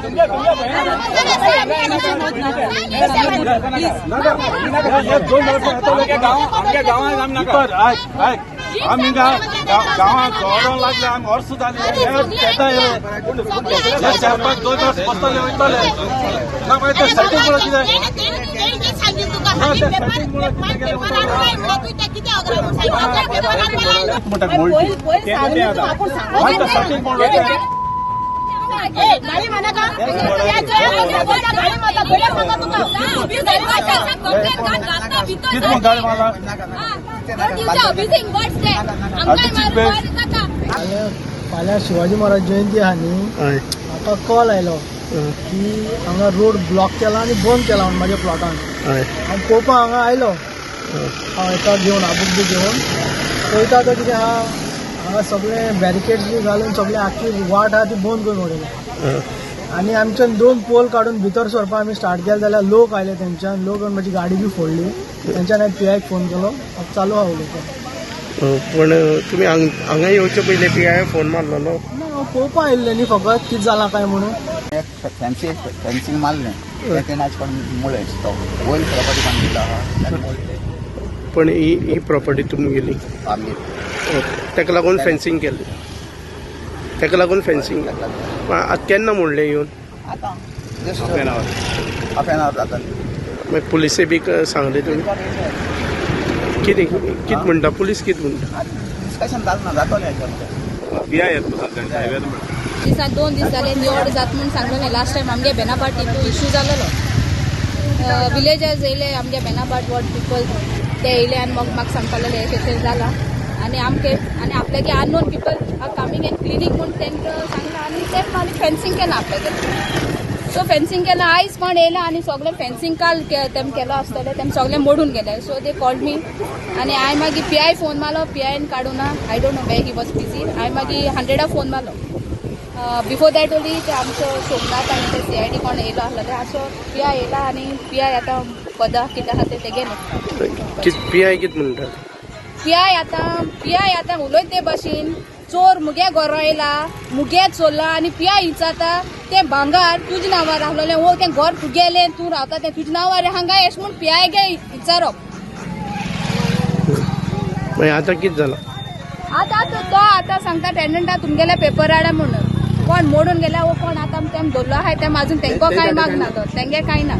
आमच्या गांवांत आमी नाका. आयक आयक, आमी गांवांत चोडोंक लागले, आमी वर्स जाली येता. हे 4-5 2 वर्स बसतले वयतले ना, मागीर ते सेटींग म्हणून कितें? म्हणटा मोडली सेटींग म्हणून. गाडी म्हणा, कितें म्हण गाडी मारला? फाल्यां फाल्यां शिवाजी महाराज जयंती आहा न्ही. म्हाका कॉल आयलो की हांगा रोड ब्लॉक केला आनी बंद केला म्हूण म्हाज्या प्लॉटान. हांव पळोवपाक हांगा आयलो. हांव हेका घेवन, आबूक बी घेवन पळयता तो कितें आहा, हांगा सगळे बॅरिकेड्स बी घालून सगळे आख्खी वाट आहा ती बंद करून उडयल्या. आनी आमच्यान दोन पोल काडून भितर सरपाक आमी स्टार्ट केले जाल्यार लोक आयले. तेंच्यान लोक येवन म्हजी गाडी बी फोडली. तेंच्यान हांवें पीआयक फोन केलो. आतां चालू आहा उलोवपाक. पण तुमी हांगा येवचे पयलीं पीआय फोन मारलेलो? ना, हांव पळोवपाक आयिल्लें न्ही, फकत कितें जालां काय म्हणून. फॅन्सी फेन्सिंग मारलें तें तेणें कोण मुळे तो वयर प्रॉपर्टी कोण दिला आहा ताणें मोडलें. पण ही ही प्रॉपर्टी तुमगेली? आमगेली. ताका लागून फेन्सिंग केल्लें, ताका लागून फेन्सिंग. आतां केन्ना मोडलें येवन? आतां just half an our जाता. मागीर पुलिसे बी सांगलें तुमी? कितें कितें म्हणटा पुलीस, कितें म्हणटा? डिस्कशन जालें ना, जातलें हेजेर. पिआय येता हायवेर. दिसान 2 दीस जाले निवड जात म्हूण सांगलेलें. लास्ट टायम आमगे बेनापाट हितू इशू जालेलो. विलेजर्स येयले, आमगे बेनापाट वॉर्ड पिपल ते येयले आनी मग म्हाका सांगपा लागले अशें अशें जालां आनी आमके आनी आपल्यागे unknown people are coming and cleaning म्हूण तांकां सांगलां आनी ते आनी फेन्सिंग केलां आपल्यागे. सो फेन्सिंग केलां, आयज कोण येयला आनी सगळें फेन्सिंग काल तेम केलो आसतलें, तेम सगळें मोडून गेले. सो they called मी आनी हांवें मागीर पीआय फोन मारलो. पीआयन काडूं ना, I don't know where he was busy. हांवें मागीर 100 फोन मारलो. बिफोर that only ते आमचो सोमनाथ आनी ते सीआयडी कोण येयलो आसलेले. सो पीआय येयला आनी पीआय आतां पदां कितें आहा ते गेले. कित पीआय कितें म्हणटा? पीआय आतां उलयत ते भाशेन, चोर मुगे घरा येयला, मुगे चोरला आनी पीआय विचारता, तें भांगार तुज्या नांवार आसलेलें वो तें घर तुगेलें, तूं रावता तें तुज्या नांवार हांगा, एशें म्हूण पीआय गे विचारप. मागीर आतां कितें जालां? आतां तो तो आतां सांगता टेनंटा तुमगेल्या पेपर हाडा म्हणून. कोण मोडून गेल्या वो कोण आतां तेम धरलो आहाय तेम, अजून तेंको कांय मागना तो, तेंगे कांय ना.